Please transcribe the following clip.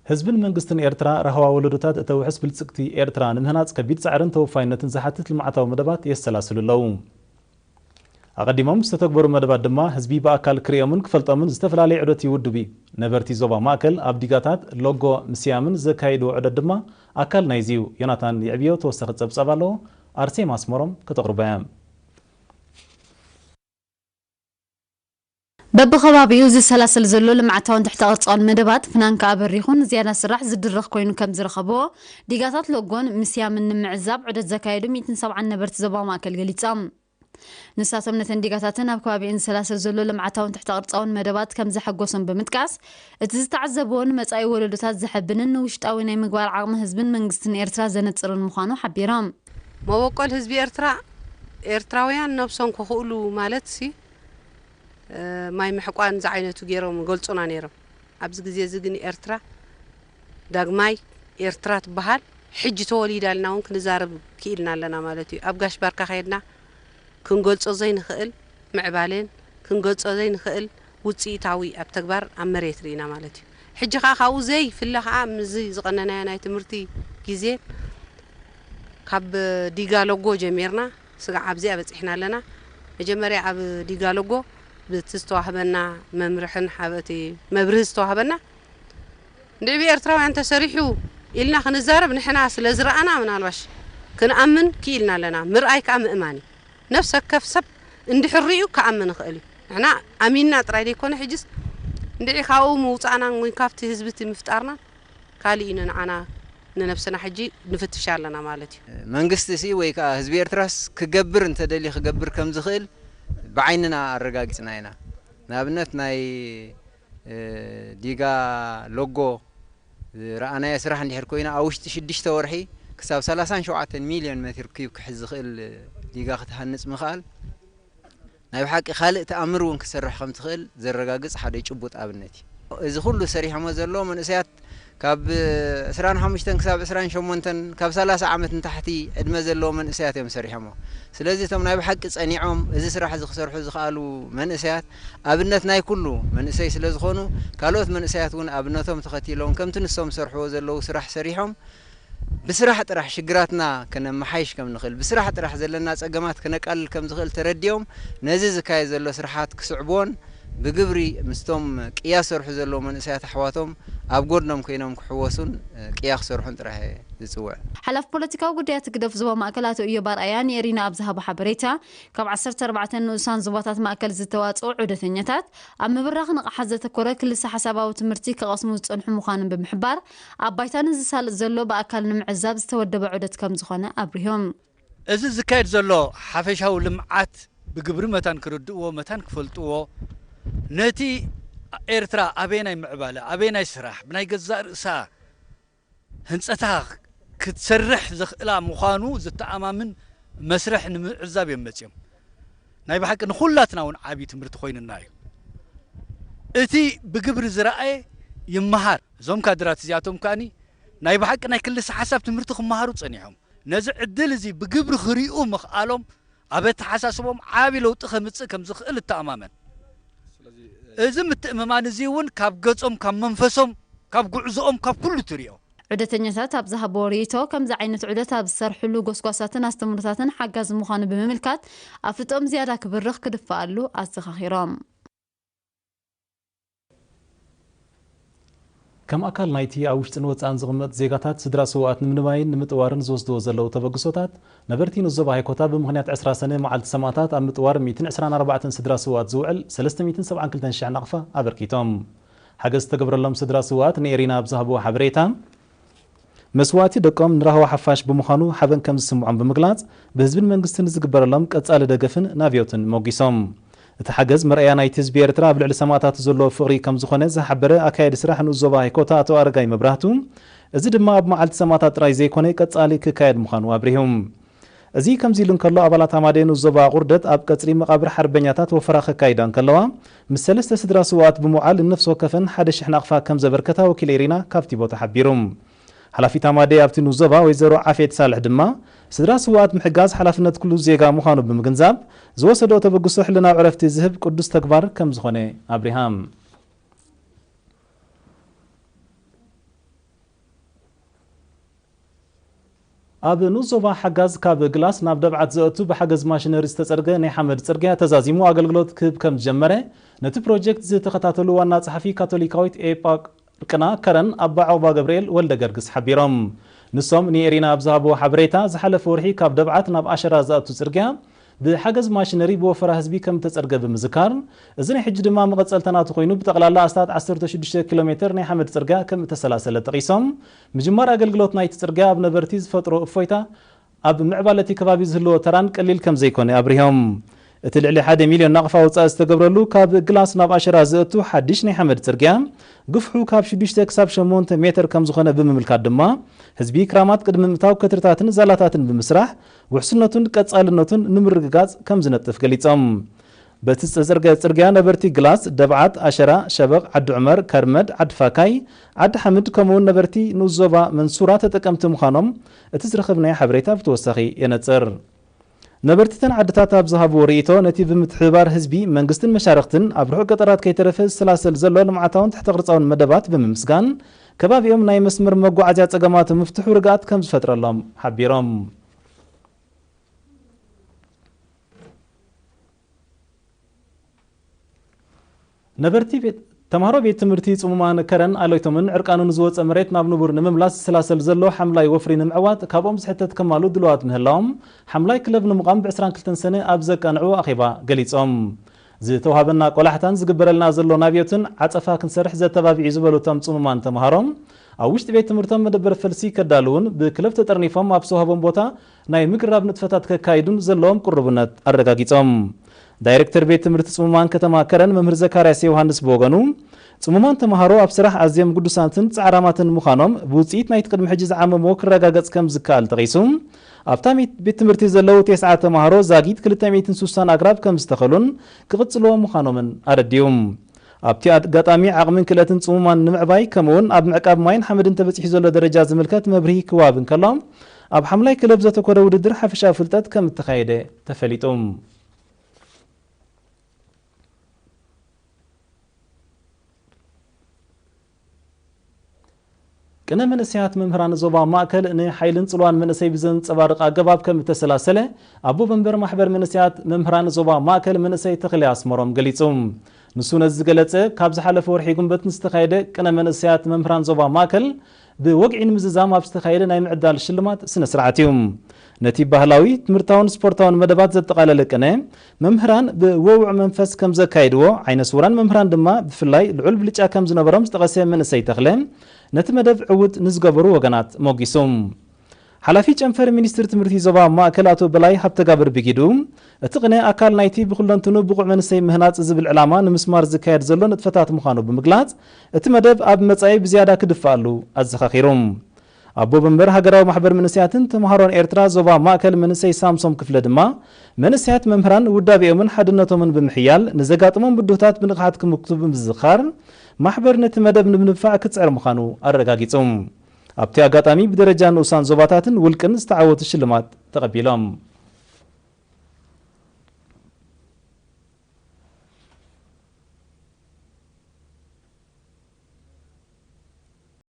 ህዝብን መንግስትን ኤርትራ ራህዋ ወለዶታት እተውሕስ ብልጽግቲ ኤርትራ ንምህናጽ ከቢድ ጻዕርን ተወፋይነትን ዝሓትት ልምዓታዊ መደባት የሰላስሉ ኣለዉ። ኣቐዲሞም ዝተተግበሩ መደባት ድማ ህዝቢ ብኣካል ክርእዮምን ክፈልጦምን ዝተፈላለየ ዑደት ይውድብ እዩ። ነበርቲ ዞባ ማእከል ኣብ ዲጋታት ሎጎ ምስያምን ዘካየድዎ ዑደት ድማ ኣካል ናይዚ እዩ። ዮናታን የዕብዮ ተወሳኺ ጸብጻብ ኣለዎ። ኣርሴማ ኣስመሮም ከተቕርቦ እያ። በብኸባቢኡ ዝሰላሰል ዘሎ ልምዓታውን ትሕተ ቅርጻውን መደባት ፍናንካ ኣበሪኹ ንዝያዳ ስራሕ ዝድርኽ ኮይኑ ከም ዝረኸብዎ ዲጋታት ሎጎን ምስያምን ንምዕዛብ ዑደት ዘካየዱ ሚእትን ሰብዓን ነበርቲ ዞባ ማእከል ገሊጾም። ንሳቶም ነተን ዲጋታትን ኣብ ከባቢኡን ዝሰላሰል ዘሎ ልምዓታውን ትሕተ ቅርጻውን መደባት ከም ዘሐጎሶም ብምጥቃስ፣ እቲ ዝተዓዘብዎ ንመጻኢ ወለዶታት ዘሐብንን ንውሽጣዊ ናይ ምግባር ዓቕሚ ህዝብን መንግስትን ኤርትራ ዘነጽርን ምዃኑ ሓቢሮም። መበቆል ህዝቢ ኤርትራ፣ ኤርትራውያን ነብሶም ክኽእሉ ማለት ሲ፣ እ፣ ማይ ምሕቋን ዝዓይነቱ ገይሮም ይገልጹና ነይሮም። ኣብዚ ግዜ እዚ ግን ኤርትራ ዳግማይ ኤርትራ ትበሃል ሕጂ ተወሊዳ ኢልና እውን ክንዛረብ ክኢልና ኣለና ማለት እዩ። ኣብ ጋሽ ባርካ ከየድና ክንገልጾ ዘይንኽእል ምዕባሌን ክንገልጾ ዘይንኽእል ውጽኢታዊ ኣብ ተግባር ኣብ መሬት ርኢና ማለት እዩ። ሕጂ ከኣ ካብኡ ዘይፍለ ከኣ ምስዚ ዝቐነናዮ ናይ ትምህርቲ ግዜ ካብ ዲጋ ሎጎ ጀሚርና ስጋዕ ኣብዚኣ በጺሕና ኣለና። መጀመርያ ኣብ ዲጋ ሎጎ ብቲ ዝተዋህበና መምርሕን ሓበቲ መብርሂ ዝተዋህበና እንድዒ ብኤርትራውያን ተሰሪሑ ኢልና ክንዛረብ ንሕና ስለ ዝረኣና ምናልባሽ ክንኣምን ክኢልና ኣለና። ምርኣይ ከኣ ምእማን እዩ። ነፍሲ ወከፍ ሰብ እንድሕር ርእዩ ክኣምን ይኽእል እዩ። ንሕና ኣሚንና ጥራይ ዘይኮነ ሕጅስ እንድዒ ካብኡ ምውጻእናን ወይ ካብቲ ህዝቢ እቲ ምፍጣርናን ካልእ እዩ ንዓና ንነብስና ሕጂ ንፍትሽ ኣለና ማለት እዩ። መንግስቲ ሲ ወይ ከዓ ህዝቢ ኤርትራስ ክገብር እንተደልዩ ክገብር ከም ዝኽእል ብዓይንና ኣረጋጊጽና ኢና። ንኣብነት ናይ፣ እ፣ ዲጋ ሎጎ ዝረኣናዮ ስራሕ እንድሕር ኮይና ኣብ ውሽጢ ሽዱሽተ ወርሒ ክሳብ ሰላሳን ሸውዓተን ሚልዮን ሜትር ኪዩብ ክሕዝ ዝኽእል ዲጋ ክትሃንጽ ምኽኣል ናይ ብሓቂ ካልእ ተኣምር እውን ክሰርሕ ከም ትኽእል ዘረጋግጽ ሓደ ጭቡጥ ኣብነት እዩ። እዚ ኩሉ ሰሪሖሞ ዘለዉ መንእሰያት ካብ ዕስራን ሓሙሽተን ክሳብ ዕስራን ሸሞንተን፣ ካብ ሰላሳ ዓመት ንታሕቲ ዕድመ ዘለዎም መንእሰያት እዮም ሰሪሖሞ። ስለዚ እቶም ናይ ብሓቂ ጸኒዖም እዚ ስራሕ እዚ ክሰርሑ ዝኽኣሉ መንእሰያት ኣብነት ናይ ኩሉ መንእሰይ ስለ ዝኾኑ፣ ካልኦት መንእሰያት እውን ኣብነቶም ተኸቲሎም ከምቲ ንሶም ዝሰርሕዎ ዘለዉ ስራሕ ሰሪሖም ብስራሕ ጥራሕ ሽግራትና ከነመሓይሽ ከም ንኽእል፣ ብስራሕ ጥራሕ ዘለና ጸገማት ከነቃልል ከም ዝኽእል ተረዲኦም፣ ነዚ ዝካየድ ዘሎ ስራሓት ክስዕብዎን ብግብሪ ምስቶም ቅያ ዝሰርሑ ዘለዉ መንእሰያት ኣሕዋቶም ኣብ ጎድኖም ኮይኖም ክሕወሱን ቅያ ክሰርሑን ጥራሕ እየ ዝጽውዕ። ሓላፊ ፖለቲካዊ ጉዳያት ህግደፍ ዞባ ማእከል ኣቶ እዮብ ኣርኣያ ንኤሪና ኣብ ዝሃቦ ሓበሬታ፣ ካብ ዓሰርተ ኣርባዕተ ንኡሳን ዞባታት ማእከል ዝተዋጽኡ ዑደተኛታት፣ ኣብ ምብራኽ ንቕሓት ዘተኮረ ክልሰ ሓሳባዊ ትምህርቲ ክቐስሙ ዝጸንሑ ምዃኖም ብምሕባር፣ ኣብ ባይታ ንዝሳለጥ ዘሎ ብኣካል ንምዕዛብ ዝተወደበ ዑደት ከም ዝኾነ ኣብሪሆም። እዚ ዝካየድ ዘሎ ሓፈሻዊ ልምዓት ብግብሪ መታን ክርድእዎ፣ መታን ክፈልጥዎ፣ ነቲ ኤርትራ ኣበየናይ ምዕባለ፣ ኣበየናይ ስራሕ፣ ብናይ ገዛእ ርእሳ ህንጸታ ክትሰርሕ ዘኽእላ ምዃኑ ዘተኣማምን መስርሕ ንምዕዛብ እዮም መጺኦም። ናይ ብሓቂ ንኹላትና እውን ዓቢ ትምህርቲ ኮይኑና እዩ። እቲ ብግብሪ ዝረኣየ ይመሃር። እዞም ካድራት እዚኣቶም ከኣኒ ናይ ብሓቂ ናይ ክልሰ ሓሳብ ትምህርቲ ክመሃሩ ጸኒሖም። ነዚ ዕድል እዚ ብግብሪ ክርእዩ ምኽኣሎም ኣብ ኣተሓሳስቦም ዓቢ ለውጢ ከምጽእ ከም ዝኽእል እተኣማመን። እዚ ምትእምማን እዚ እውን ካብ ገጾም፣ ካብ መንፈሶም፣ ካብ ጉዕዞኦም፣ ካብ ኩሉ ትርእዮ። ዑደተኛታት ኣብ ዝሃብዎ ርእይቶ፣ ከምዚ ዓይነት ዑደት ኣብ ዝሰርሕሉ ጎስጓሳትን ኣስተምህሮታትን ሓጋዚ ምዃኑ ብምምልካት፣ ኣፍልጦኦም ዝያዳ ክብርኽ ክድፈኣሉ ኣዘኻኺሮም። ከም ኣካል ናይቲ ኣብ ውሽጥን ወጻእን ዝቕመጥ ዜጋታት ስድራ ስውኣት ንምንባይን ንምጥዋርን ዝወስድዎ ዘለዉ ተበግሶታት፣ ነበርቲ ንዞባ ሃይኮታ ብምኽንያት ዕስራ ሰነ መዓልቲ ሰማእታት ኣብ ምጥዋር ሚእትን ዕስራን ኣርባዕተን ስድራ ስውኣት ዝውዕል ሰለስተ ሚእትን ሰብዓን ክልተን ሽሕ ናቕፋ ኣበርኪቶም። ሓገዝ ዝተገብረሎም ስድራ ስውኣት ንኤሪና ኣብ ዝሃብዎ ሓበሬታ፣ መስዋእቲ ደቆም ንራህዋ ሓፋሽ ብምዃኑ ሓበን ከም ዝስምዖም ብምግላጽ፣ ብህዝብን መንግስትን ዝግበረሎም ቀጻሊ ደገፍን ናብዮትን ሞጊሶም። እቲ ሓገዝ መርኣያ ናይቲ ህዝቢ ኤርትራ ኣብ ልዕሊ ሰማእታቱ ዘለዎ ፍቕሪ ከም ዝኾነ ዝሓበረ ኣካያዲ ስራሕ ንኡስ ዞባ ሃይኮታ ኣቶ ኣረጋይ መብራህቱ፣ እዚ ድማ ኣብ መዓልቲ ሰማእታት ጥራይ ዘይኮነ ቀጻሊ ክካየድ ምዃኑ ኣብሪሁ። እዚ ከምዚ ኢሉ እንከሎ፣ ኣባላት ሃማደኤ ንኡስ ዞባ ኣቑርደት ኣብ ቀጽሪ መቓብር ሓርበኛታት ወፈራ ከካይዳ እንከለዋ፣ ምስ ሰለስተ ስድራ ስውኣት ብምውዓል ንነፍሲ ወከፈን ሓደ ሽሕ ናቕፋ ከም ዘበርከታ ወኪል ኤሪና ካብቲ ቦታ ሓቢሩ። ሓላፊት ሃማደኤ ኣብቲ ንኡስ ዞባ ወይዘሮ ዓፌት ሳልሕ ድማ፣ ስድራ ስውኣት ምሕጋዝ ሓላፍነት ኩሉ ዜጋ ምዃኑ ብምግንዛብ፣ ዝወሰዶ ተበግሶ ሕልናዊ ዕረፍቲ ዝህብ ቅዱስ ተግባር ከም ዝኾነ ኣብሪሃ። ኣብ ንኡስ ዞባ ሓጋዝ ካብ ግላስ ናብ ደብዓት ዘእቱ ብሓገዝ ማሽነሪ ዝተጸርገ ናይ ሓመድ ጽርግያ ተዛዚሙ ኣገልግሎት ክህብ ከም ዝጀመረ ነቲ ፕሮጀክት ዝተኸታተሉ ዋና ጸሓፊ ካቶሊካዊት ኤጳርቅና ከረን ኣባ ዖቕባ ገብርኤል ወልደ ገርግስ ሓቢሮም። ንሶም ንኤሪና ኣብ ዝሃብዎ ሓበሬታ፣ ዝሓለፈ ወርሒ ካብ ደብዓት ናብ ኣሸራ ዘእቱ ጽርግያ ብሓገዝ ማሽነሪ ብወፈራ ህዝቢ ከም እተጸርገ ብምዝካር፣ እዚ ናይ ሕጂ ድማ መቐጸልታ ናቱ ኮይኑ፣ ብጠቕላላ ኣስታት ዓሰርተ ሽዱሽተ ኪሎ ሜተር ናይ ሓመድ ጽርግያ ከም እተሰላሰለ ጠቒሶም፣ ምጅማር ኣገልግሎት ናይቲ ጽርግያ ኣብ ነበርቲ ዝፈጥሮ እፎይታ፣ ኣብ ምዕባለ እቲ ከባቢ ዝህልዎ ተራን ቀሊል ከም ዘይኮነ ኣብሪሆም። እቲ ልዕሊ ሓደ ሚልዮን ናቕፋ ወጻኢ ዝተገብረሉ ካብ ግላስ ናብ ኣሸራ ዘእቱ ሓድሽ ናይ ሓመድ ጽርግያ፣ ግፍሑ ካብ ሽዱሽተ ክሳብ ሸሞንተ ሜተር ከም ዝኾነ ብምምልካት ድማ፣ ህዝቢ ክራማት ቅድሚ ምእታው ከትርታትን ዛላታትን ብምስራሕ፣ ውሕስነቱን ቀጻልነቱን ንምርግጋጽ ከም ዝነጥፍ ገሊጾም። በቲ ዝተዘርገ ጽርግያ ነበርቲ ግላስ፣ ደብዓት፣ ኣሸራ፣ ሸበቕ፣ ዓዲ ዑመር፣ ከርመድ፣ ዓዲ ፋካይ፣ ዓዲ ሓምድ ከምኡውን ነበርቲ ንኡስ ዞባ መንሱራ ተጠቀምቲ ምዃኖም እቲ ዝረኸብናዮ ሓበሬታ ብተወሳኺ የነጽር። ነበርቲተን ዓድታት ኣብ ዝሃብዎ ርእይቶ፣ ነቲ ብምትሕብባር ህዝቢ፣ መንግስትን መሻርኽትን ኣብ ርሑቕ ገጠራት ከይተረፈ ዝሰላሰል ዘሎ ልምዓታውን ትሕተ ቅርጻውን መደባት ብምምስጋን፣ ከባቢኦም ናይ መስመር መጓዓዝያ ጸገማት ምፍትሑ ርግኣት ከም ዝፈጥረሎም ሓቢሮም። ነበርቲ ቤት ተምሃሮ ቤት ትምህርቲ ጽሙማን ከረን ኣሎይቶምን ዕርቃኑ ንዝወጸ መሬት ናብ ንቡር ንምምላስ ዝሰላሰል ዘሎ ሓምላይ ወፍሪ ንምዕዋት ካብኦም ዝሕተት ከማሉ ድልዋት ምህላዎም ሓምላይ ክለብ ንምቋም ብ ዕስራን ክልተን ሰነ ኣብ ዘቃንዕዎ ኣኼባ ገሊጾም። ዝተዋሃበና ቆላሕታን ዝግበረልና ዘሎ ናብዮትን ዓጸፋ ክንሰርሕ ዘተባብዕ እዩ ዝበሉ እቶም ጽሙማን ተምሃሮ፣ ኣብ ውሽጢ ቤት ትምህርቶም መደበር ፈልሲ ከዳልውን ብክለብ ተጠርኒፎም ኣብ ዝተዋህቦም ቦታ ናይ ምቅራብ ንጥፈታት ከካይዱን ዘለዎም ቅርቡነት ኣረጋጊጾም። ዳይሬክተር ቤት ትምህርቲ ጽሙማን ከተማ ከረን መምህር ዘካርያስ ዮሃንስ ብወገኑ፣ ጽሙማን ተምሃሮ ኣብ ስራሕ ኣዝዮም ግዱሳትን ጻዕራማትን ምዃኖም ብውጽኢት ናይቲ ቅድሚ ሕጂ ዝዓመምዎ ክረጋገጽ ከም ዝከኣል ጠቒሱ፣ ኣብታ ቤት ትምህርቲ ዘለዉ ተስዓ ተምሃሮ ዛጊት ክልተ ሚእትን ስሳን ኣግራብ ከም ዝተኸሉን ክቕጽልዎ ምዃኖምን ኣረዲኡ። ኣብቲ ኣጋጣሚ ዓቕምን ክእለትን ጽሙማን ንምዕባይ ከምኡውን ኣብ ምዕቃብ ማይን ሓመድን ተበጺሑ ዘሎ ደረጃ ዝምልከት መብርሂ ክወሃብ እንከሎ፣ ኣብ ሓምላይ ክለብ ዘተኮረ ውድድር ሓፈሻዊ ፍልጠት ከም እተኻየደ ተፈሊጡ። ቅነ መንእሰያት መምህራን ዞባ ማእከል ንሓይልን ጽልዋን መንእሰይ ብዘንጸባርቕ ኣገባብ ከም እተሰላሰለ ኣቦ መንበር ማሕበር መንእሰያት መምህራን ዞባ ማእከል መንእሰይ ተኽለ ኣስመሮም ገሊጹ። ንሱ ነዚ ዝገለጸ ካብ ዝሓለፈ ወርሒ ጉንበት ንዝተኻየደ ቅነ መንእሰያት መምህራን ዞባ ማእከል ብወግዒ ንምዝዛም ኣብ ዝተኻየደ ናይ ምዕዳል ሽልማት ስነ ስርዓት እዩ። ነቲ ባህላዊ፣ ትምህርታውን ስፖርታውን መደባት ዘጠቓለለ ቅነ፣ መምህራን ብወውዕ መንፈስ ከም ዘካየድዎ፣ ዓይነ ስውራን መምህራን ድማ ብፍላይ ልዑል ብልጫ ከም ዝነበሮም ዝጠቐሰ መንእሰይ ተኽለ፣ ነቲ መደብ ዕዉት ንዝገበሩ ወገናት ሞጊሱ። ሓላፊ ጨንፈር ሚኒስትሪ ትምህርቲ ዞባ ማእከል ኣቶ በላይ ሃብተጋብር ብጊዱ፣ እቲ ቅነ ኣካል ናይቲ ብኩለንትኑ ብቑዕ መንእሰይ ምህናጽ ዝብል ዕላማ ንምስማር ዝካየድ ዘሎ ንጥፈታት ምዃኑ ብምግላጽ፣ እቲ መደብ ኣብ መጻኢ ብዝያዳ ክድፍኣሉ ኣዘኻኺሩ። ኣቦ መንበር ሃገራዊ ማሕበር መንእሰያትን ተምሃሮን ኤርትራ ዞባ ማእከል መንእሰይ ሳምሶም ክፍለ ድማ፣ መንእሰያት መምህራን ውዳቤኦምን ሓድነቶምን ብምሕያል ንዘጋጥሞም ብድሆታት ብንቕሓት ክምክቱ ብምዝኻር፣ ማሕበር ነቲ መደብ ንምድንፋዕ ክጽዕር ምዃኑ ኣረጋጊጹ። ኣብቲ ኣጋጣሚ ብደረጃ ንኡሳን ዞባታትን ውልቅን ዝተዓወቱ ሽልማት ተቐቢሎም።